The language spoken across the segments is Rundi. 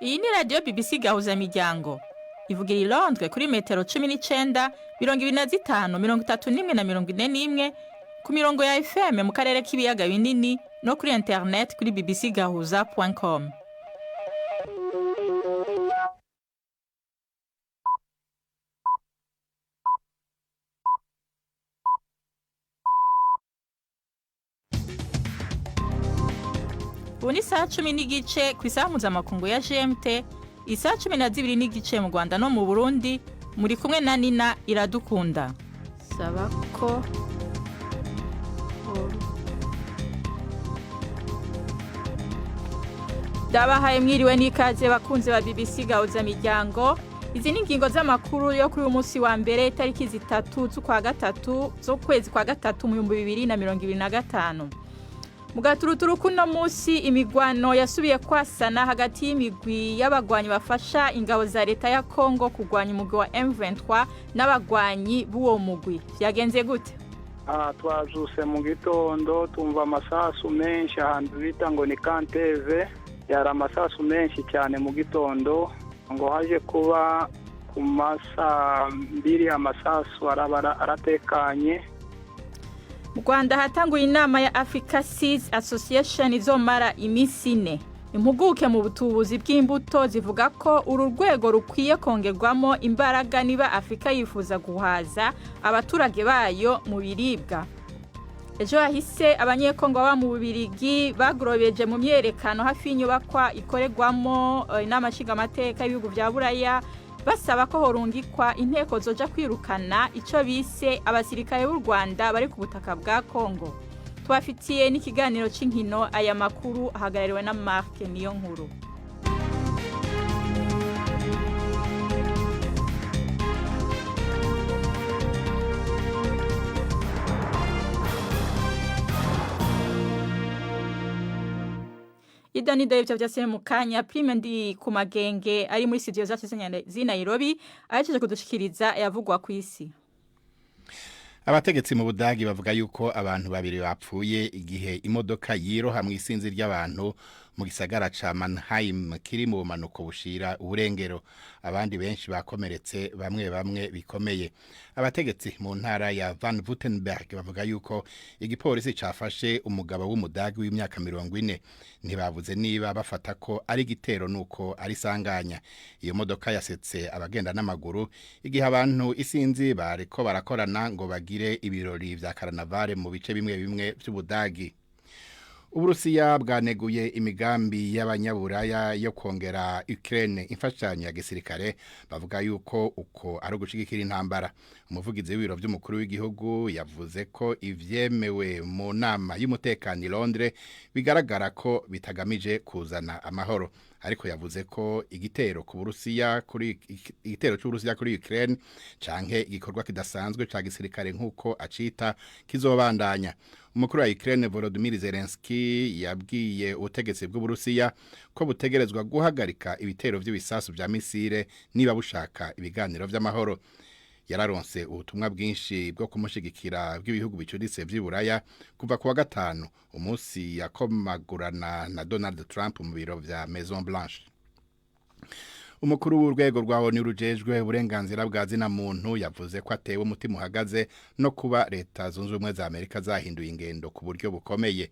Iyi ni radiyo BBC Gahuzamiryango. Ivugira i Londres kuri metero 19, 25, 31 na 41, ku mirongo ya FM mu karere k'ibiyaga binini no kuri internet kuri bbcgahuza.com. Ubu ni isaha 10:15 ku isaha mpuzamakungu ya GMT, isaha 12:30 mu Rwanda no mu Burundi. Muri kumwe na Nina Iradukunda. Saba ko ndabahaye mwiriwe n'ikaze, bakunzi ba BBC Gahuza Miryango. Izi ni ingingo z'amakuru yo kuri uyu munsi wa mbere, itariki 3 z'ukwa gatatu, z'ukwezi kwa gatatu, mu 2025. Mu gaturuturu kuno munsi, imigwano yasubiye kwasana hagati y'imigwi y'abagwanyi bafasha ingabo za leta ya Kongo kurwanya umugwi wa M23 n'abagwanyi b'uwo mugwi. Vyagenze gute? Twazuse mu gitondo tumva amasasu menshi ahantu bita ngo ni Kanteve. Yari amasasu menshi cyane mu gitondo, ngo haje kuba ku masaa 2 amasasu araba aratekanye. Mu Rwanda hatanguye inama ya Africa Seeds Association izomara iminsi 4. Impuguke mu butubuzi bw'imbuto zivuga ko uru rwego rukwiye kongerwamo imbaraga niba Afurika yifuza guhaza abaturage bayo mu biribwa. Ejo hahise Abanyekongo baba mu Bubirigi bagorobeje mu myerekano hafi y'inyubakwa ikorerwamo inama nshingamateka y'ibihugu vya Buraya, basaba ko horungikwa inteko zoja kwirukana ico bise abasirikare b'u Rwanda bari ku butaka bwa Kongo. Tubafitiye n'ikiganiro c'inkino. Aya makuru ahagarariwe na Mark Niyo Nkuru. Ida ni ivyo vyose mu kanya. Prime ndi ku magenge ari muri studio zacu z'i Nairobi, ahejeje kudushikiriza yavugwa kw'isi. Abategetsi mu Budagi bavuga yuko abantu babiri bapfuye igihe imodoka yiroha mu isinzi ry'abantu mu gisagara ca Mannheim kiri mu bumanuko bushira uburengero. Abandi benshi bakomeretse, bamwe bamwe bikomeye. Abategetsi mu ntara ya Van Wittenberg bavuga yuko igipolisi cafashe umugabo w'Umudagi w'imyaka 40. Ntibavuze niba bafata ko ari igitero nuko ari sanganya. Iyo modoka yasetse abagenda n'amaguru igihe abantu isinzi bariko barakorana ngo bagire ibirori vya karanavale mu bice bimwe bimwe vy'Ubudagi. Uburusiya bwaneguye imigambi y'abanyaburaya yo kongera Ukraine imfashanyo ya gisirikare, bavuga yuko uko ari ugushigikira intambara. Umuvugizi w'ibiro vy'umukuru w'igihugu yavuze ko ivyemewe mu nama y'umutekano i Londres bigaragara ko bitagamije kuzana amahoro, ariko yavuze ko igitero ku Burusiya kuri igitero c'Uburusiya kuri Ukraine canke igikorwa kidasanzwe ca gisirikare nkuko acita kizobandanya. Umukuru wa Ukraine Volodymyr Zelensky yabwiye ubutegetsi bw'Uburusiya ko butegerezwa guhagarika ibitero vy'ibisasu vya misile niba bushaka ibiganiro vy'amahoro. Yararonse ubutumwa bwinshi bwo kumushigikira bw'ibihugu bicuritse vy'iburaya kuva kuwa gatanu, umunsi yakomagurana na Donald Trump mu biro vya Maison Blanche. Umukuru w'urwego rwa ONU rujejwe uburenganzira bwa zina muntu yavuze ko atewe umutima uhagaze no kuba Leta Zunze Ubumwe za Amerika zahinduye ingendo ku buryo bukomeye.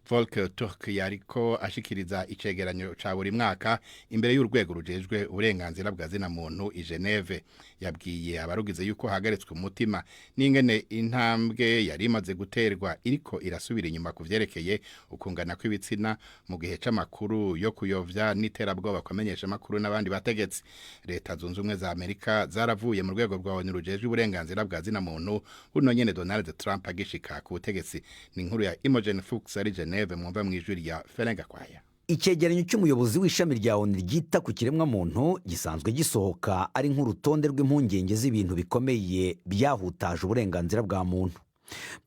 Volker Turk yariko ashikiriza icegeranyo ca buri mwaka imbere y'urwego rujejwe uburenganzira bwa zina muntu i Geneve. Yabwiye abarugize yuko hagaritswe umutima n'ingene intambwe yari imaze guterwa iriko irasubira inyuma ku vyerekeye ukungana kw'ibitsina, mu gihe c'amakuru yo kuyovya n'iterabwoba kumenyesha amakuru n'abandi bategetsi. Leta Zunze Ubumwe za Amerika zaravuye mu rwego rwa ONU rujejwe uburenganzira bwa zina muntu buno nyene Donald Trump agishika ku butegetsi. Ni inkuru ya Imogen Fuchs ari Geneve, mwumva mw'ijwi rya Ferenga Kwaya. Icyegeranyo cy'umuyobozi w'ishami rya ONU ryita ku kiremwamuntu gisanzwe gisohoka ari nk'urutonde rw'impungenge z'ibintu bikomeye byahutaje uburenganzira bwa muntu.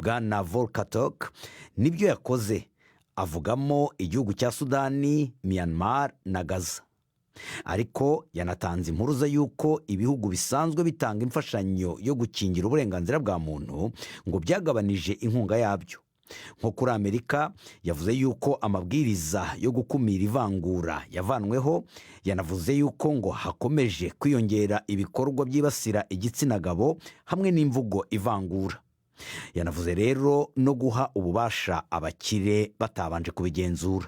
Bwana Volker Turk nibyo yakoze, avugamo igihugu cya Sudani, Myanmar na Gaza, ariko yanatanze impuruza y'uko ibihugu bisanzwe bitanga imfashanyo yo gukingira uburenganzira bwa muntu ngo byagabanije inkunga yabyo. Nko kuri Amerika, yavuze yuko amabwiriza yo gukumira ivangura yavanweho. Yanavuze yuko ngo hakomeje kwiyongera ibikorwa byibasira igitsina gabo hamwe n'imvugo ivangura. Yanavuze rero no guha ububasha abakire batabanje kubigenzura.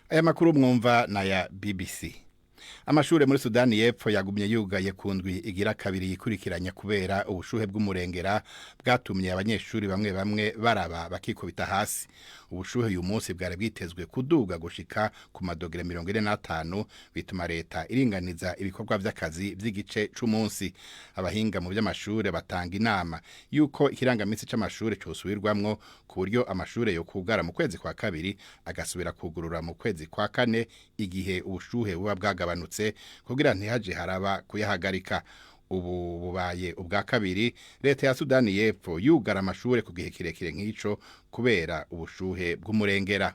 Aya makuru mwumva na ya BBC. Amashure muri Sudani y'Epfo yagumye yugaye ku ndwi igira kabiri yikurikiranya kubera ubushuhe bw'umurengera bwatumye abanyeshuri bamwe bamwe baraba bakikubita hasi. Ubushuhe uyu munsi bwari bwitezwe kuduga gushika ku madogere 45, bituma leta iringaniza ibikorwa vy'akazi vy'igice c'umunsi. Abahinga mu by'amashure batanga inama yuko ikirangamisi c'amashure cosubirwamwo, ku buryo amashure yo kugara mu kwezi kwa kabiri agasubira kugurura mu kwezi kwa kane, igihe ubushuhe buba bwagabanutse, kugira ntihaje haraba kuyahagarika. Ubu bubaye ubwa kabiri leta ya Sudani y'Epfo yugara amashure ku gihe kirekire nk'ico kubera ubushuhe bw'umurengera.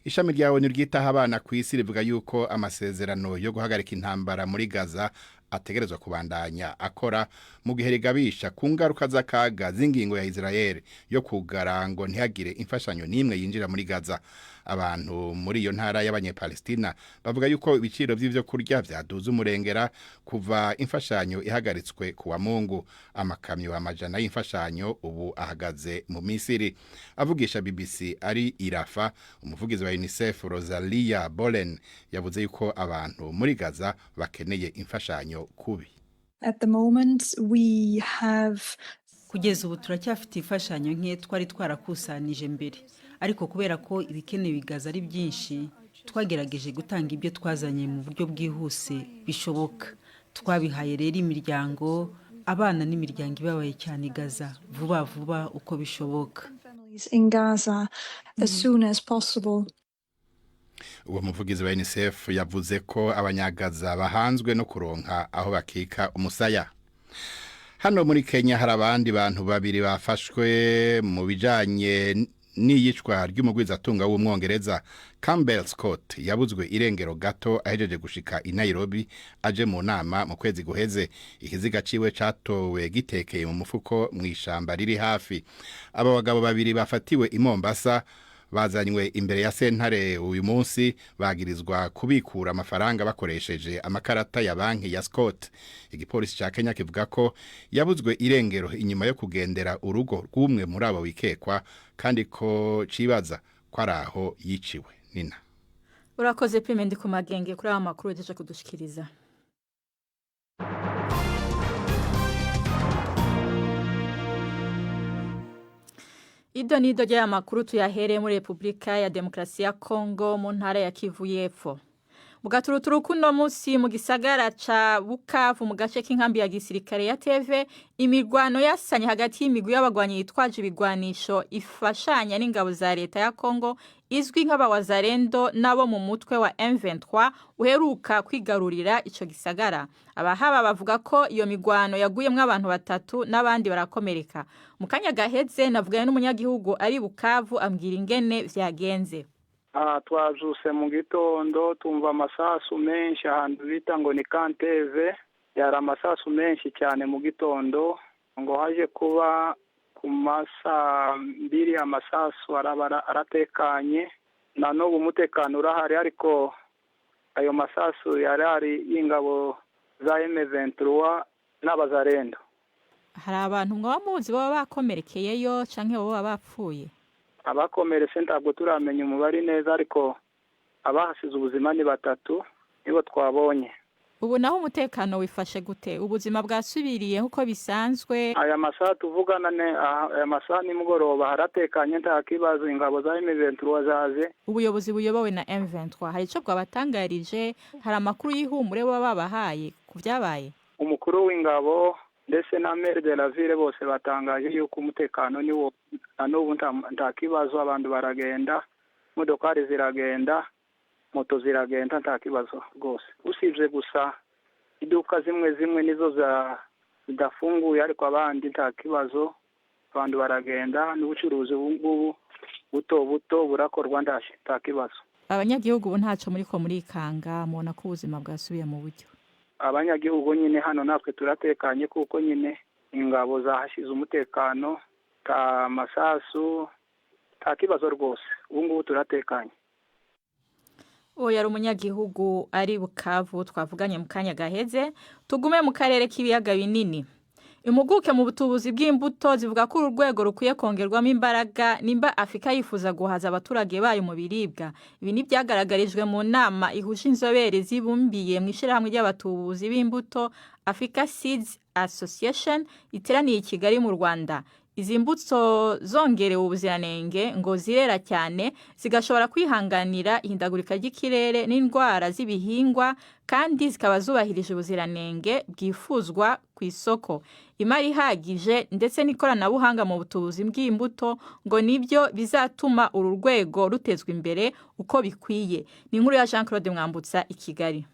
Ishami rya ONU ryitaho abana ku isi rivuga yuko amasezerano yo guhagarika intambara muri Gaza ategerezwa kubandanya akora, mu gihe rigabisha ku ngaruka z'akaga z'ingingo ya Israel yo kugara ngo ntihagire imfashanyo n'imwe yinjira muri Gaza. Abantu muri iyo ntara y'Abanyepalestina bavuga yuko ibiciro vy'ivyo kurya vyaduze umurengera kuva imfashanyo ihagaritswe ku wa Mungu. Amakamyo amajana y'imfashanyo ubu ahagaze mu Misiri. Avugisha BBC ari i Rafah, umuvugizi wa UNICEF Rosalia Bolen yavuze yuko abantu muri Gaza bakeneye imfashanyo kubi. At the moment, we have Kugeza ubu turacyafite imfashanyo nke twari twarakusanije mbere, ariko kubera ko ibikenewe i Gaza ari byinshi, twagerageje gutanga ibyo twazanye mu buryo bwihuse bishoboka. Twabihaye rero imiryango, abana n'imiryango ibabaye cyane i Gaza, vuba vuba uko bishoboka. families in Gaza as soon as possible. Uwo muvugizi wa UNICEF yavuze ko Abanyagaza bahanzwe no kuronka aho bakika umusaya. Hano muri Kenya hari abandi bantu babiri bafashwe mu bijanye n'iyicwa ry'umugwizatunga w'Umwongereza Campbell Scott, yabuzwe irengero gato ahejeje gushika i Nairobi aje mu nama mu kwezi guheze. Ikiziga ciwe catowe gitekeye mu mufuko mw'ishamba riri hafi. Aba bagabo babiri bafatiwe i Mombasa bazanywe imbere ya sentare uyu munsi, bagirizwa kubikura amafaranga bakoresheje amakarata ya banki ya Scott. Igipolisi ca Kenya kivuga ko yabuzwe irengero inyuma yo kugendera urugo rw'umwe muri abo wikekwa, kandi ko cibaza ko ari aho yiciwe. Nina. Urakoze, Prime ndi ku magenge, kuri aya makuru uhejeje kudushikiriza. Ido nido ry'aya makuru tuyahereye muri Repubulika ya Demokarasi ya Kongo, mu ntara ya Kivu y'Epfo. Mu gaturuturu kuno munsi, mu gisagara ca Bukavu, mu gace k'inkambi ya gisirikare ya TV, imirwano yasanye hagati y'imigwi y'abagwanyi yitwaje ibigwanisho ifashanya n'ingabo za leta ya Kongo izwi nk'abawazarendo nabo mu mutwe wa M23 uheruka kwigarurira ico gisagara. Abahaba bavuga ko iyo migwano yaguyemwo abantu batatu n'abandi barakomereka. Mu kanya gaheze navuganye n'umunyagihugu ari Bukavu, ambwira ingene vyagenze. Aha twazuse mu gitondo tumva amasasu menshi ahantu bita ngo ni Kanteve. Yari amasasu menshi cyane mu gitondo. Ngo haje kuba ku masaa 2 amasasu araba aratekanye, na n'ubu umutekano urahari, ariko ayo masasu yari ari y'ingabo za M23 n'abazarendo. Hari abantu mwaba muzi baba bakomerekeyeyo canke baba bapfuye? Abakomeretse ntabwo turamenya umubare neza, ariko abahasize ubuzima ni batatu, nibo twabonye. Ubu naho umutekano wifashe gute? Ubuzima bwasubiriye nkuko bisanzwe? Aya masaha tuvugana ne aya masaha nimugoroba haratekanye, nta kibazo. Ingabo za M23 zaje. Ubuyobozi buyobowe na M23 hari ico bwabatangarije? Hari amakuru y'ihumure baba babahaye ku vyabaye? Umukuru w'ingabo ndetse na maire de la ville bose batangaje yuko umutekano ni wo, na n'ubu nta kibazo. Abantu baragenda, imodokari ziragenda, moto ziragenda, nta kibazo rwose, usibye gusa iduka zimwe zimwe nizo zidafunguye, ariko abandi nta kibazo. Abantu baragenda n'ubucuruzi ubu ngubu buto buto burakorwa, nta kibazo. Abanyagihugu ubu ntaco muriko murikanga? Mubona ko ubuzima bwasubiye mu buryo? Abanyagihugu nyine hano natwe turatekanye, kuko nyine ingabo zahashize umutekano. Nta masasu, nta kibazo rwose, ubu ngubu turatekanye. Uwo yari umunyagihugu ari Bukavu twavuganye mu kanya gaheze. Tugume mu karere k'ibiyaga binini. Impuguke mu butubuzi bw'imbuto zivuga ko uru rwego rukwiye kongerwamo imbaraga nimba Afurika yifuza guhaza abaturage bayo mu biribwa. Ibi ni byagaragarijwe mu nama ihuje inzobere zibumbiye mu ishyirahamwe ry'abatubuzi b'imbuto, Africa Seeds Association, iteraniye i Kigali mu Rwanda. Izi mbuto zongerewe ubuziranenge ngo zirera cyane, zigashobora kwihanganira ihindagurika ry'ikirere n'indwara z'ibihingwa, kandi zikaba zubahirije ubuziranenge bwifuzwa ku isoko. Imari ihagije ndetse n'ikoranabuhanga mu butubuzi bw'imbuto ngo nibyo bizatuma uru rwego rutezwa imbere uko bikwiye. Ni inkuru ya Jean Claude Mwambutsa i Kigali.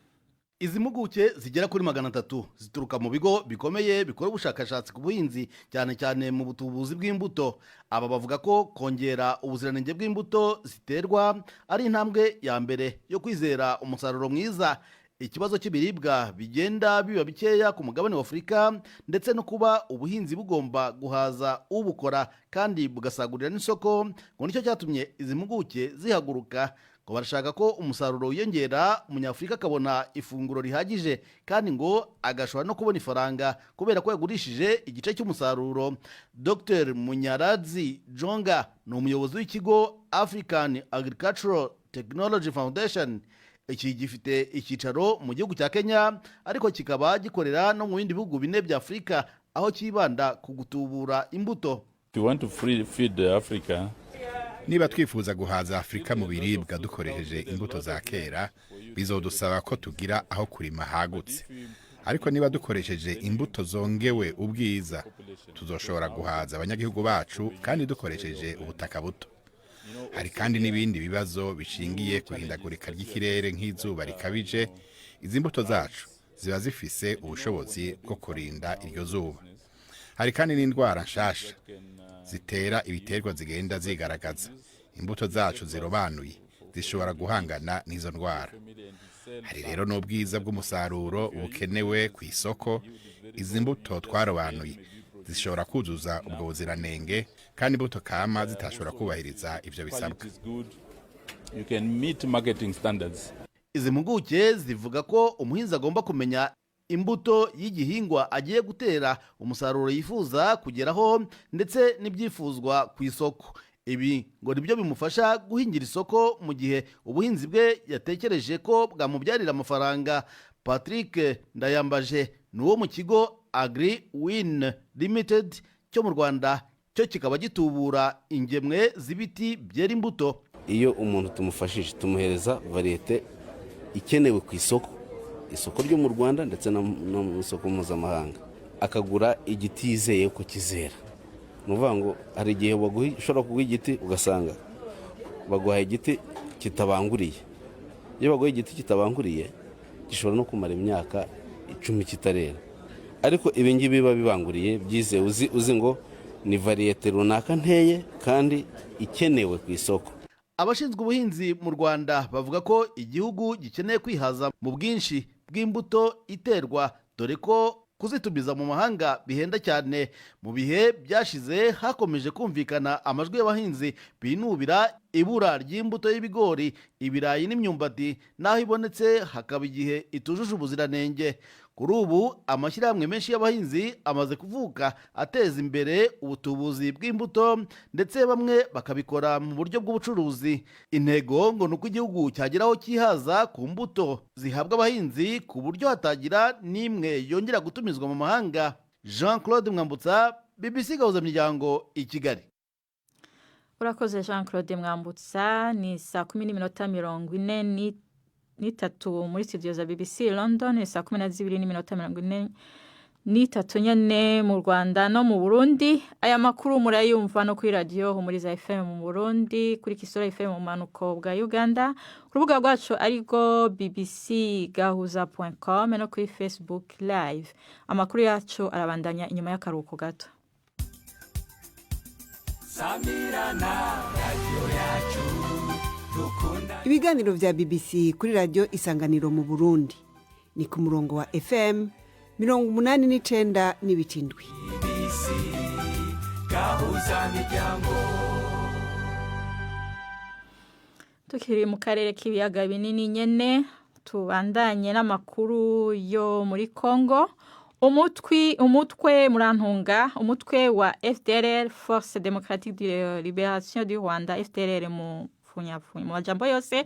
Izi mpuguke zigera kuri 300 zituruka mu bigo bikomeye bikora ubushakashatsi ku buhinzi, cyane cyane mu butubuzi bw'imbuto. Aba bavuga ko kongera ubuziranenge bw'imbuto ziterwa ari intambwe ya mbere yo kwizera umusaruro mwiza. Ikibazo cy'ibiribwa bigenda biba bikeya ku mugabane wa Afurika, ndetse no kuba ubuhinzi bugomba guhaza ubukora kandi bugasagurira n'isoko, ngo nicyo cyatumye izi mpuguke zihaguruka. Ngo barashaka ko umusaruro wiyongera, Umunyafurika akabona ifunguro rihagije, kandi ngo agashobora no kubona ifaranga kubera ko yagurishije igice cy'umusaruro. Dr Munyaradzi Jonga ni umuyobozi w'ikigo African Agricultural Technology Foundation. Iki gifite icyicaro mu gihugu cya Kenya, ariko kikaba gikorera no mu bindi bihugu bine bya Afurika, aho cyibanda ku gutubura imbuto. If you want to feed Africa, Niba twifuza guhaza Afurika mu biribwa dukoresheje imbuto za kera, bizodusaba ko tugira aho kurima hagutse. Ariko niba dukoresheje imbuto zongewe ubwiza, tuzoshobora guhaza abanyagihugu bacu kandi dukoresheje ubutaka buto. Hari kandi n'ibindi bibazo bishingiye ku ihindagurika ry'ikirere, nk'izuba rikabije. Izi mbuto zacu ziba zifise ubushobozi bwo kurinda iryo zuba. Hari kandi n'indwara nshasha zitera ibiterwa zigenda zigaragaza. Imbuto zacu zirobanuye zishobora guhangana n'izo ndwara. Hari rero n'ubwiza bw'umusaruro bukenewe ku isoko. Izi mbuto twarobanuye zishobora kuzuza ubwo buziranenge, kandi imbuto kama zitashobora kubahiriza ivyo bisabwa. Quality is good, you can meet marketing standards. Izi mpuguke zivuga ko umuhinzi agomba kumenya imbuto y'igihingwa agiye gutera, umusaruro yifuza kugeraho, ndetse n'ibyifuzwa ku isoko. Ibi ngo nibyo bimufasha guhingira isoko mu gihe ubuhinzi bwe yatekereje ko bwamubyarira amafaranga. Patrick Ndayambaje ni uwo mu kigo Agri Win Limited cyo mu Rwanda, cyo kikaba gitubura ingemwe z'ibiti byera imbuto. Iyo umuntu tumufashije, tumuhereza variété ikenewe ku isoko, isoko ryo mu Rwanda ndetse no mu isoko mpuzamahanga, akagura igiti yizeye ko kizera. Ni ukuvuga ngo hari igihe ushobora kuguha igiti, ugasanga baguhaye igiti kitabanguriye. Iyo baguhaye igiti kitabanguriye, gishobora no kumara imyaka 10 kitarera. Ariko ibi ngibi biba bibanguriye, byizewe, uzi ngo ni variété runaka nteye kandi ikenewe ku isoko. Abashinzwe ubuhinzi mu Rwanda bavuga ko igihugu gikeneye kwihaza mu bwinshi bw'imbuto iterwa, dore ko kuzitumiza mu mahanga bihenda cyane. Mu bihe byashize hakomeje kumvikana amajwi y'abahinzi binubira ibura ry'imbuto y'ibigori, ibirayi n'imyumbati, n'aho ibonetse hakaba igihe itujuje ubuziranenge. Kuri ubu amashyirahamwe menshi y'abahinzi amaze kuvuka ateza imbere ubutubuzi bw'imbuto, ndetse bamwe bakabikora mu buryo bw'ubucuruzi. Intego ngo ni uko igihugu cyagera aho cyihaza ku mbuto zihabwa abahinzi, ku buryo hatagira n'imwe yongera gutumizwa mu mahanga. Jean Claude Mwambutsa, BBC Gahuzamiryango, i Kigali. Urakoze, Jean Claude Mwambutsa. Ni saa 10:43 muri studio za BBC London, ni saa 12:43 nyene mu Rwanda no mu Burundi. Aya makuru murayumva no kuri radio Humuriza FM mu Burundi, kuri Kisoro FM mu manuko bwa Uganda, ku rubuga rwacu arirwo bbcgahuza.com no kuri Facebook Live. Amakuru yacu arabandanya inyuma y'akaruhuko gato. Samirana, radiyo yacu dukunda. Ibiganiro bya BBC kuri Radiyo Isanganiro mu Burundi ni ku murongo wa FM 89.7. BBC. Gahuza miryango. Tukiri mu karere k'ibiyaga binini nyene, tubandanye n'amakuru yo muri Congo. Umutwe, murantunga, umutwe wa FDLR, Force Démocratique de Libération du Rwanda, FDLR mu funyafunya mu majambo yose,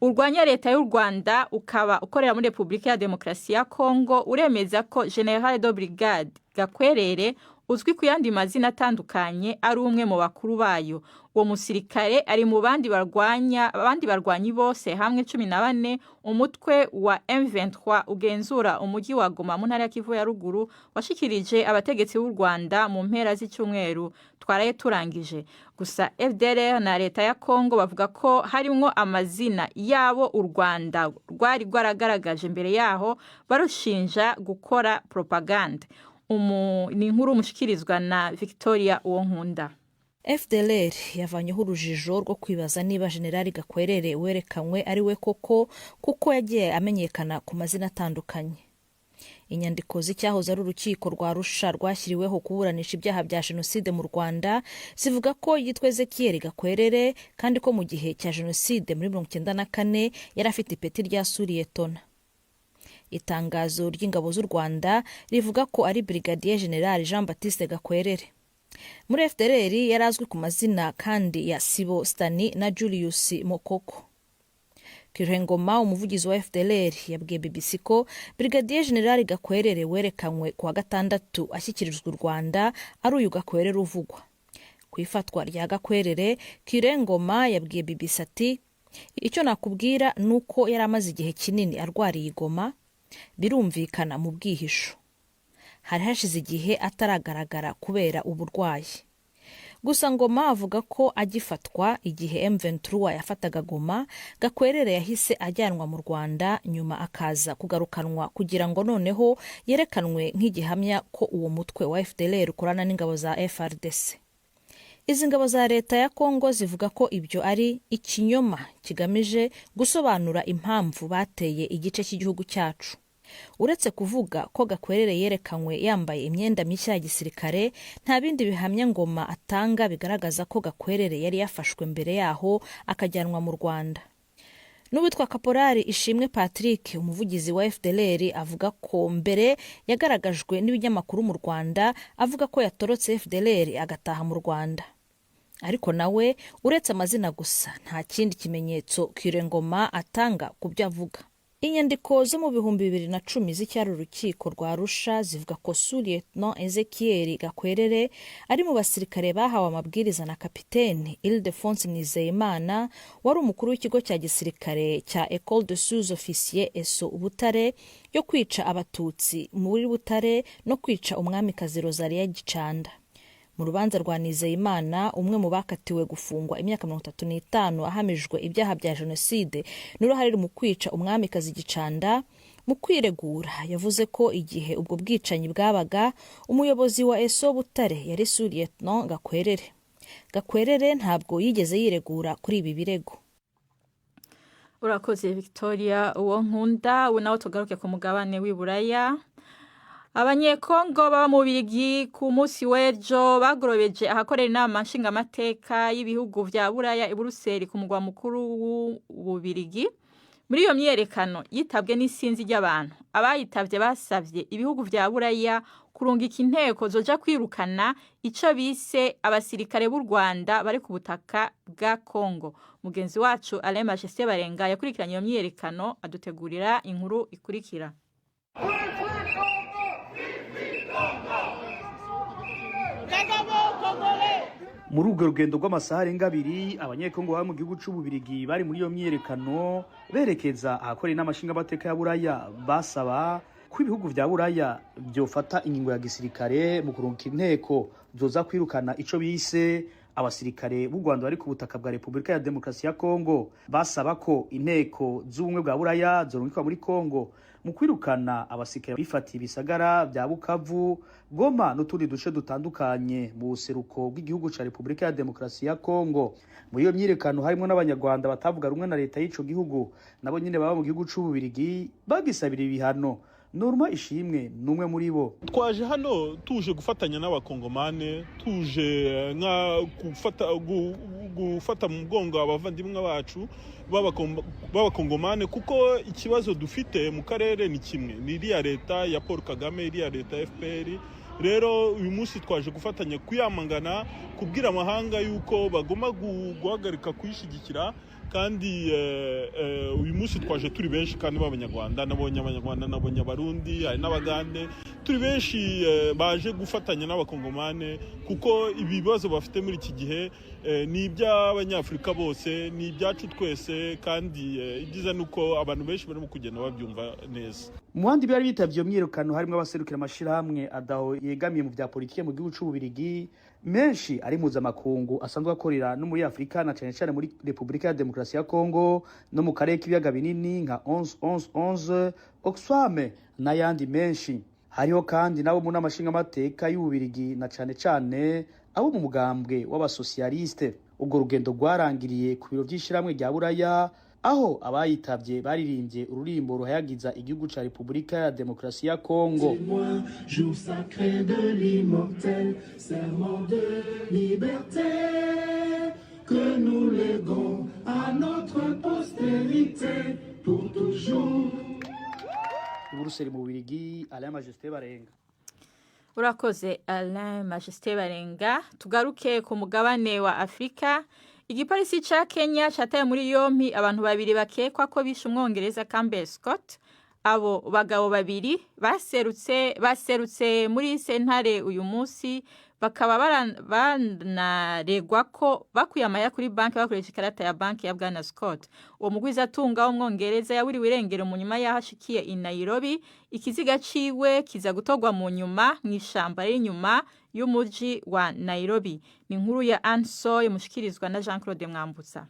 urwanya leta y'u Rwanda ukaba ukorera muri Republika ya Demokarasi ya Congo, uremeza ko Général de Brigade Gakwerere, uzwi ku yandi mazina atandukanye, ari umwe mu bakuru bayo. Uwo musirikare ari mu bandi barwanya abandi barwanyi bose hamwe 14 umutwe wa M23 ugenzura umujyi wa Goma mu ntara ya Kivu ya ruguru washikirije abategetsi b'u Rwanda mu mpera z'icyumweru twaraye turangije. Gusa FDLR na leta ya Congo bavuga ko harimwo amazina yabo u Rwanda rwari rwaragaragaje mbere yaho barushinja gukora propaganda. Ni inkuru mushikirizwa na Victoria Uwonkunda. FDLR yavanyeho urujijo rwo kwibaza niba Generali Gakwerere werekanywe ari we koko, kuko yagiye amenyekana ku mazina atandukanye. Inyandiko z'icyahoze ari urukiko rwa Arusha rwashyiriweho kuburanisha ibyaha bya jenoside mu Rwanda zivuga ko yitwa Ezekiel Gakwerere, kandi ko mu gihe cya jenoside muri 94 yari afite ipeti rya suriyetona. Itangazo ry'ingabo z'u Rwanda rivuga ko ari Brigadier General Jean Baptiste Gakwerere. Muri FDLR yari azwi ku mazina kandi ya Sibo Stani na Julius Mokoko. Kirengoma, umuvugizi wa FDLR, yabwiye BBC ko Brigadier General Gakwerere werekanywe ku wa gatandatu ashyikirizwa u Rwanda ari uyu Gakwerere uvugwa. Ku ifatwa rya Gakwerere, Kirengoma yabwiye BBC ati: "Icyo nakubwira ni uko yari amaze igihe kinini arwariye i Goma, birumvikana mu bwihisho. Hari hashize igihe ataragaragara kubera uburwayi." Gusa Ngoma avuga ko agifatwa igihe M23 yafataga Goma, Gakwerere yahise ajyanwa mu Rwanda, nyuma akaza kugarukanwa kugira ngo noneho yerekanwe nk'igihamya ko uwo mutwe wa FDLR ukorana n'ingabo za FARDC. Izi ngabo za leta ya Kongo zivuga ko ibyo ari ikinyoma kigamije gusobanura impamvu bateye igice cy'igihugu cyacu. Uretse kuvuga ko Gakwerere yerekanywe yambaye imyenda mishya ya gisirikare, nta bindi bihamya Ngoma atanga bigaragaza ko Gakwerere yari yafashwe mbere yaho akajyanwa mu Rwanda. N'uwitwa Kaporari Ishimwe Patrick, umuvugizi wa FDLR, avuga ko mbere yagaragajwe n'ibinyamakuru mu Rwanda avuga ko yatorotse FDLR agataha mu Rwanda. Ariko nawe uretse amazina gusa nta kindi kimenyetso Kirengoma atanga ku byo avuga. Inyandiko zo mu 2010 z'icyari urukiko rwa Arusha zivuga ko Sous-Lieutenant Ezekiel Gakwerere ari mu basirikare bahawe amabwiriza na Kapiteni Ildefonse Nizeyimana, wari umukuru w'ikigo cya gisirikare cya Ecole de Sous-Officiers ESO Butare, yo kwica Abatutsi muri Butare no kwica Umwamikazi Rosalia Gicanda. Mu rubanza rwa Nizeyimana, umwe mu bakatiwe gufungwa imyaka 35 ahamijwe ibyaha bya jenoside n'uruhare mu kwica Umwamikazi Gicanda, mu kwiregura yavuze ko igihe ubwo bwicanyi bwabaga umuyobozi wa ESO Butare yari Sous-Lieutenant Gakwerere. Gakwerere ntabwo yigeze yiregura kuri ibi birego. Urakoze Victoria uwo nkunda. Ubu nawe tugaruke ku mugabane w'i Buraya. Abanyekongo baba mu Bubirigi ku munsi w'ejo bagorobeje ahakorera inama nshingamateka y'ibihugu vya Buraya i Buruseli, ku mugwa mukuru w'Ububirigi. Muri iyo myiyerekano yitabwe n'isinzi ry'abantu, abayitavye basavye ibihugu vya Buraya kurungika inteko zoja kwirukana ico bise abasirikare b'u Rwanda bari ku butaka bwa Kongo. Mugenzi wacu Alain Majesté Barenga yakurikiranye iyo myiyerekano, adutegurira inkuru ikurikira. Muri urwo rugendo rw'amasaha arenga 2, Abanyekongo baba mu gihugu c'Ububirigi bari muri iyo myiyerekano berekeza ahakorera inama nshingamateka ya Buraya, basaba ko ibihugu vya Buraya vyofata ingingo ya gisirikare mu kurungika inteko zoza kwirukana ico bise abasirikare b'u Rwanda bari ku butaka bwa Repubulika ya Demokarasi ya Kongo. Basaba ko inteko z'ubumwe bwa Buraya zorungikwa muri Kongo mu kwirukana abasirikare bifatiye ibisagara vya Bukavu, Goma n'utundi duce dutandukanye mu buseruko bw'igihugu ca Repubulika ya Demokarasi ya Kongo. Muri iyo myiyerekano harimo n'Abanyarwanda batavuga rumwe na leta y'ico gihugu, nabo nyine baba mu gihugu c'Ububirigi, bagisabira ibihano Norma Ishimwe ni umwe muri bo. Twaje hano tuje gufatanya n'abakongomane, tuje nka gufata mu mugongo abavandimwe bacu b'abakongomane, kuko ikibazo dufite mu karere ni kimwe, ni iriya leta ya Paul Kagame, iriya leta ya FPR. Rero uyu munsi twaje gufatanya kuyamangana, kubwira amahanga yuko bagomba guhagarika kuyishyigikira. Kandi uyu munsi twaje turi benshi kandi b'abanyarwanda, nabonye abanyarwanda, nabonye abarundi, hari n'abagande, turi benshi baje gufatanya n'abakongomane, kuko ibibazo bafite muri iki gihe ni iby'abanyafurika bose, ni ibyacu twese. Kandi ibyiza ni uko abantu benshi barimo kugenda babyumva neza. Mu bandi bari bitavye iyo myiyerekano harimo abaserukira amashirahamwe adaho yegamiye mu vya politike mu gihugu c'Ububirigi, menshi ari mpuzamakungu asanzwe akorera no muri Afurika, na cane cane muri Repubulika ya Demokarasi ya Kongo no mu karere k'ibiyaga binini, nka 11 11 11, Oxfam n'ayandi menshi. Hariho kandi nabo mu nama nshingamateka y'Ububirigi, na cane cane abo mu mugambwe w'abasosiyaliste. Urwo rugendo rwarangiriye ku biro vy'ishirahamwe rya Buraya, aho abayitavye baririmbye ururimbo ruhayagiza igihugu ca Repubulika ya Demokarasi ya Kongo. Jour sacré de l'immortel, serment de liberté que nous léguons à notre postérité pour toujours. I Buruseli mu Bubirigi, Alain Majesté Barenga. Urakoze Alain Majesté Barenga. Tugaruke ku mugabane wa Afurika. Igipolisi ca Kenya cataye muri yompi abantu babiri bakekwa ko bishe umwongereza Campbell Scott. Abo bagabo babiri baserutse muri sentare uyu munsi, bakaba banaregwa ko bakuye amahera kuri banki bakoresha ikarata ya banki ya bwana Scott. Uwo mugwizatunga w'umwongereza yaburiwe irengero mu nyuma y'aho ashikiye i Nairobi. Ikiziga ciwe kiza gutorwa mu nyuma mw'ishamba riri inyuma y'umuji wa Nairobi. Ni inkuru ya Ansoy mushikirizwa na Jean Claude Mwambutsa.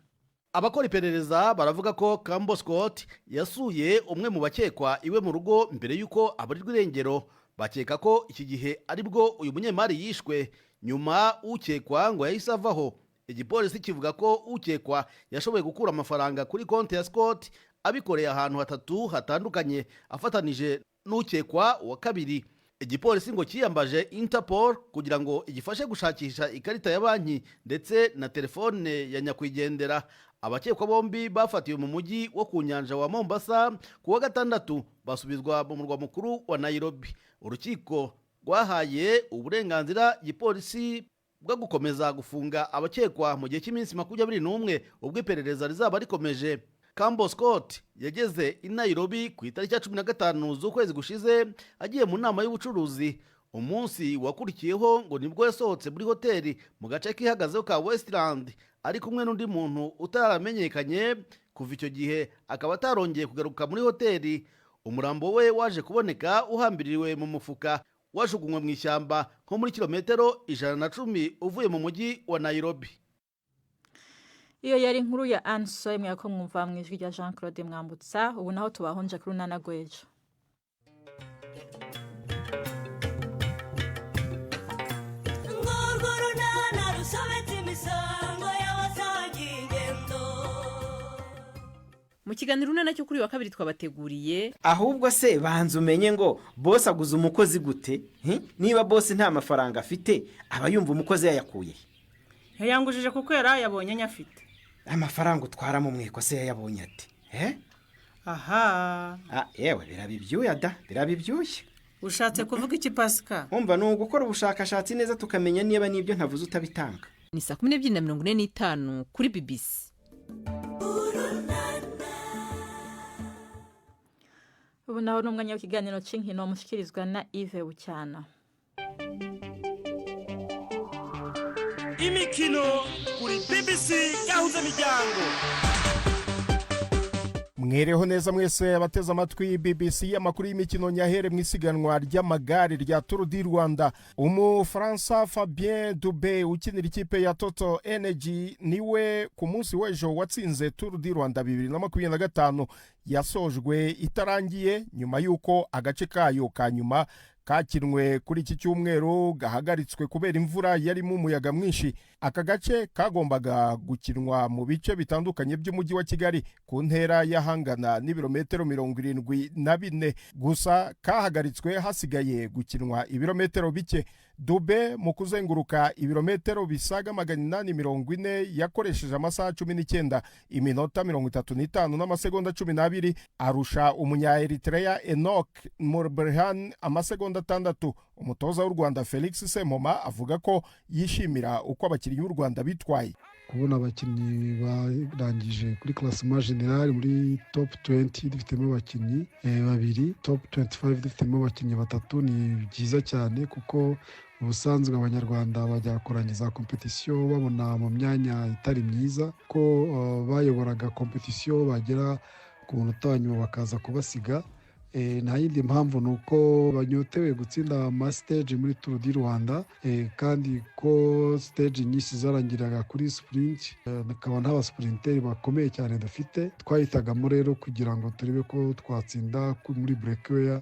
Abakora iperereza baravuga ko Campbell Scott yasuye umwe mu bakekwa iwe mu rugo mbere y'uko aburirwa irengero. Bakeka ko iki gihe aribwo uyu munyemari yishwe. Nyuma ukekwa ngo yahise avaho. Igipolisi kivuga ko ukekwa yashoboye gukura amafaranga kuri konti ya Scott abikoreye ahantu hatatu hatandukanye, afatanije n'ukekwa wa kabiri. Igipolisi ngo cyiyambaje Interpol kugira ngo igifashe gushakisha ikarita ya banki ndetse na telefone ya nyakwigendera. Abakekwa bombi bafatiwe mu mujyi wo ku nyanja wa Mombasa ku wa gatandatu, basubizwa mu murwa mukuru wa Nairobi. Urukiko rwahaye uburenganzira igipolisi bwo gukomeza gufunga abakekwa mu gihe cy'iminsi 21, ubwo iperereza rizaba rikomeje. Campbell Scott yageze i Nairobi ku itariki ya 15 z'ukwezi gushize agiye mu nama y'ubucuruzi. Umunsi wakurikiyeho ngo nibwo yasohotse muri hoteli mu gace kihagazeho ka Westland ari kumwe n'undi muntu utaramenyekanye. Kuva icyo gihe akaba atarongeye kugaruka muri hoteli. Umurambo we waje kuboneka uhambiriwe mu mufuka, wajugunywe mu ishyamba nko muri kilometero 110 uvuye mu mujyi wa Nairobi. Iyo yari inkuru ya Ansoy mwako mwumva mu ijwi rya Jean Claude Mwambutsa. Ubu naho tubahonje kuri Runana Gwejo. Ngurwo runana rusobetse imisango y'abasangiye ingendo. Mu kiganiro Urunana cyo kuri wa kabiri twabateguriye: Ahubwo se banza umenye ngo bosi aguze umukozi gute? Niba bosi nta mafaranga afite, aba yumva umukozi yayakuye he? Yayangujije kuko yari ayabonye nyafite. Amafaranga utwara mu mweko se yayabonye ate? Aha. Ah, yewe, biraba ibyuya da, biraba ibyuya. Ushatse kuvuga iki, Pasika? Umva, ni ugukora ubushakashatsi neza tukamenya niba n'ibyo ntavuze utabitanga. Ni saa 12:45 kuri BBC. Ubu naho ni umwanya w'ikiganiro cy'inkino mushikirizwa na Yves Bucyana. Imikino kuri BBC Gahuza Miryango. Mwereho neza mwese abateze amatwi BBC. Amakuru y'imikino nyahere mu isiganwa ry'amagare rya Tour du Rwanda. Umufaransa Fabien Dube ukinira ikipe ya Total Energy niwe ku munsi w'ejo watsinze Tour du Rwanda 2025 yasojwe itarangiye, nyuma y'uko agace kayo ka nyuma Kakinwe kuri iki cyumweru gahagaritswe kubera imvura yarimo umuyaga mwinshi. Aka gace kagombaga gukinwa mu bice bitandukanye by'umujyi wa Kigali ku ntera y'ahangana n'ibirometero 74, gusa kahagaritswe hasigaye gukinwa ibirometero bike. Dube mu kuzenguruka ibirometero bisaga 840 yakoresheje amasaha 19, iminota 35 n'amasegonda 12, arusha umunya Eritrea Enoch Murberhan amasegonda 6. Umutoza w'u Rwanda Felix Sempoma avuga ko yishimira uko abakinnyi b'u Rwanda bitwaye. Kubona abakinnyi barangije kuri classement general muri top 20 dufitemo abakinnyi babiri, top 25 dufitemo abakinnyi batatu, ni byiza cyane kuko ubusanzwe Abanyarwanda bajya kurangiza kompetisiyo babona mu myanya itari myiza, ko bayoboraga kompetisiyo bagera ku munota wa nyuma bakaza kubasiga. Nta yindi mpamvu ni uko banyotewe gutsinda amasiteji muri Tour du Rwanda, kandi ko siteji nyinshi zarangiraga kuri sipurinti, akaba nta basipurinteri bakomeye cyane dufite. Twahitagamo rero kugira ngo turebe ko twatsinda muri burekeweya,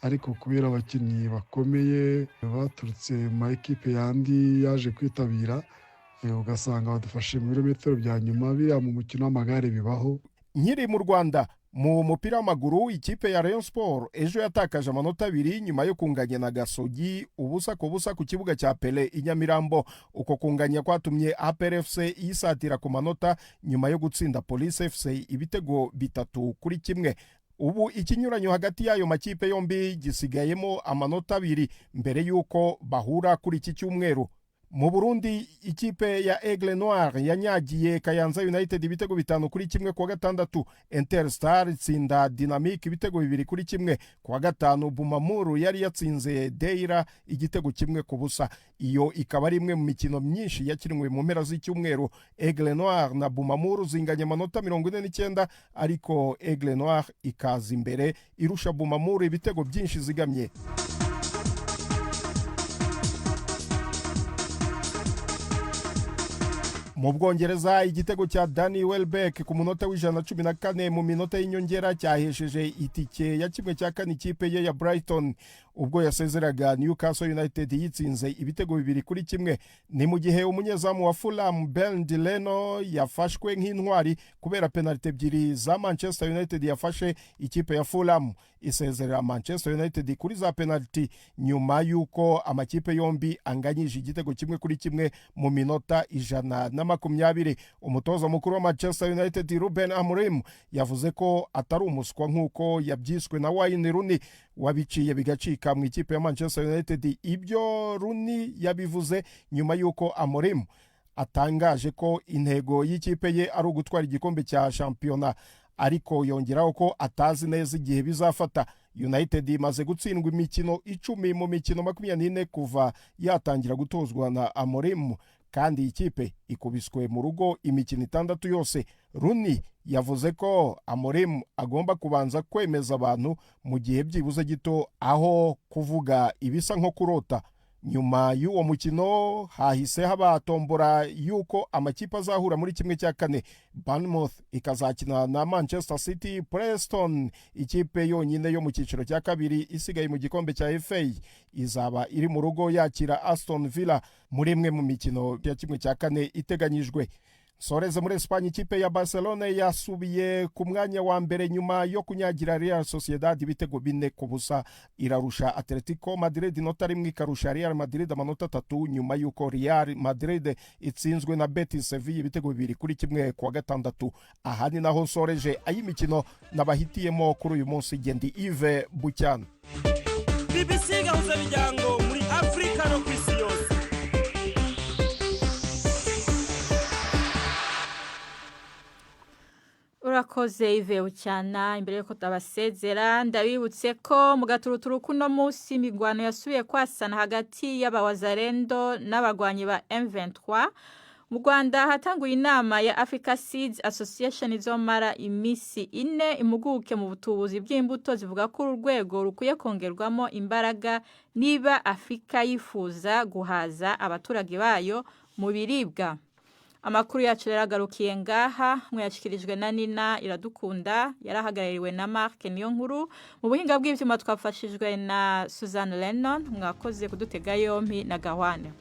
ariko kubera abakinnyi bakomeye baturutse mu ma ekipe yandi yaje kwitabira, ugasanga badufashe mu birometero bya nyuma. Biriya mu mukino w'amagare bibaho. Nkiri mu Rwanda, mu mupira w'amaguru, ikipe ya Rayon Sport ejo yatakaje amanota 2 nyuma yo kunganya na Gasogi 0-0 ku kibuga cya Pele i Nyamirambo. Uko kunganya kwatumye APR FC yisatira ku manota nyuma yo gutsinda Police FC ibitego 3-1. Ubu ikinyuranyo hagati y'ayo makipe yombi gisigayemo amanota 2 mbere y'uko bahura kuri iki cyumweru. Mu Burundi, ikipe ya Aigle Noir yanyagiye Kayanza United ibitego 5-1 kuwa gatandatu. Interstar itsinda Dynamic ibitego 2-1 kuwa gatanu. Bumamuru yari yatsinze Deira igitego 1-0. Iyo ikaba ari imwe mu mikino myinshi yakinwe mu mpera z'icyumweru. Aigle Noir na Bumamuru zinganya amanota 49, ariko Aigle Noir ikaza imbere irusha Bumamuru ibitego byinshi zigamye. Mu Bwongereza, igitego cya Danny Welbeck ku munota wa 114 mu minota y'inyongera cyahesheje itike ya 1/4 ikipe ye ya Brighton ubwo yasezeraga Newcastle United yitsinze ibitego 2-1. Ni mu gihe umunyezamu wa Fulham Bernd Leno yafashwe nk'intwari kubera penaliti 2 za Manchester United yafashe. Ikipe ya Fulham isezerera Manchester United kuri za penaliti nyuma y'uko amakipe yombi anganyije igitego 1-1 mu minota 120. Umutoza mukuru wa Manchester United Ruben Amorim yavuze ko atari umuswa nk'uko yabyiswe na Wayne Rooney wabiciye bigacika mu ikipe ya Manchester United. Ibyo Rooney yabivuze nyuma y'uko Amorim atangaje ko intego y'ikipe ye ari ugutwara igikombe cya shampiyona, ariko yongeraho ko atazi neza igihe bizafata. United imaze gutsindwa imikino 10 mu mikino 24 kuva yatangira gutozwa na Amorim, kandi ikipe ikubiswe mu rugo imikino 6 yose. Rooney yavuze ko Amorim agomba kubanza kwemeza abantu mu gihe byibuze gito, aho kuvuga ibisa nko kurota. Nyuma y'uwo mukino hahise haba tombora y'uko amakipe azahura muri 1/4. Bournemouth ikazakina na Manchester City. Preston, ikipe yonyine yo mu cyiciro cya kabiri isigaye mu gikombe cya FA, izaba iri mu rugo yakira Aston Villa muri imwe mu mikino ya 1/4 iteganyijwe. Soreze muri Espagne, ikipe ya Barcelona yasubiye ku mwanya wa mbere nyuma yo kunyagira Real Sociedad ibitego 4-0. Irarusha Atletico Madrid inota 1, ikarusha Real Madrid amanota 3 nyuma y'uko Real Madrid itsinzwe na Betis Sevilla ibitego 2-1 kuwa gatandatu. Aha ni naho nsoreje ay'imikino nabahitiyemo kuri uyu munsi. Gendi Yves Bucyana. BBC Gahuza Miryango muri Afrika no ku isi yose. Urakoze Yves Bucyana. Imbere yuko tabasezera, ndabibutse ko mu gaturuturu kuno munsi imigwano yasubiye kwasana hagati y'abawazarendo n'abagwanyi ba M23. Mu Rwanda hatanguye inama ya Africa Seeds Association izomara iminsi 4. Impuguke mu butubuzi bw'imbuto zivuga ko uru rwego rukwiye kongerwamo imbaraga niba Afrika yifuza guhaza abaturage bayo mu biribwa. Amakuru yacu rero agarukiye ngaha, mwayashikirijwe na Nina Iradukunda, yarahagarariwe na Mark Niyo Nkuru. Mu buhinga bw'ivyuma twafashijwe na Suzanne Lennon. Mwakoze kudutega yompi na Gahwane.